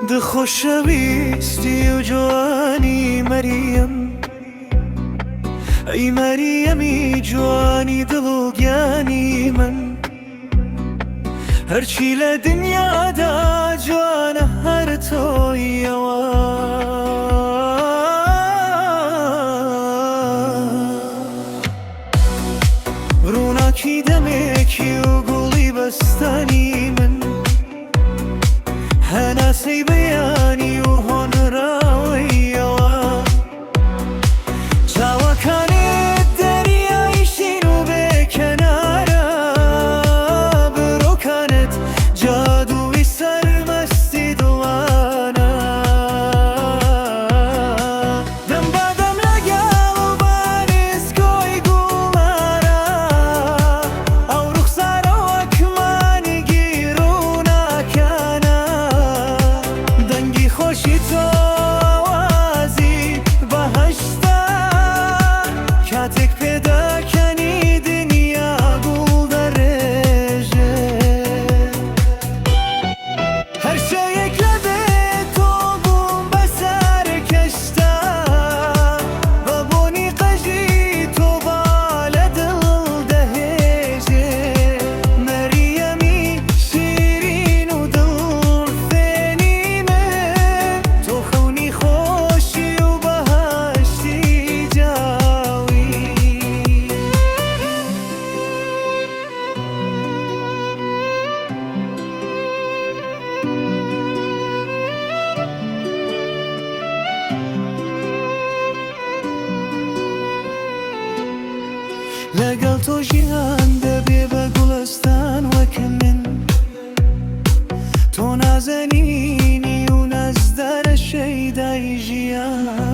دخۆشەویستی و جوانی مەریەم، ئەی مەریەمی جوانی دڵ و گیانی من، هەرچی لە دنیادا جوانە هەر تۆیەوە. ڕووناکی دەمێکی و گوڵی بەستانی من، هەناسەی بەیانی و هۆنراوەیەوە. چاوەکانت دەریای شین و بێ کەنارە، برۆکانت جادووی سەرمەستی دڵانە. دەم بە دەم لەگەڵ بانیسکۆی گوڵارە، ئەو ڕوخسارە وەک مانگی ڕووناکانە. دەنگی خۆشی تۆ ئاوازی بەهەشتە، کاتێک پێدەکەنی دنیا گوڵ دەڕێژێ. هەر شەیەک لەبێ تۆ بووم بەسەر کەشتە، بە بۆنی قژی تۆ با لە دڵ دەهێژێ. مەریەمی شیرین و دڵفێنی من، تۆ خەونی خۆشی و بەهەشتی جاوی. لەگەڵ تۆ ژیان دەبێ بە گوڵستان وەک من، تۆ نازەنینی و نازدارە شەیدای ژیان.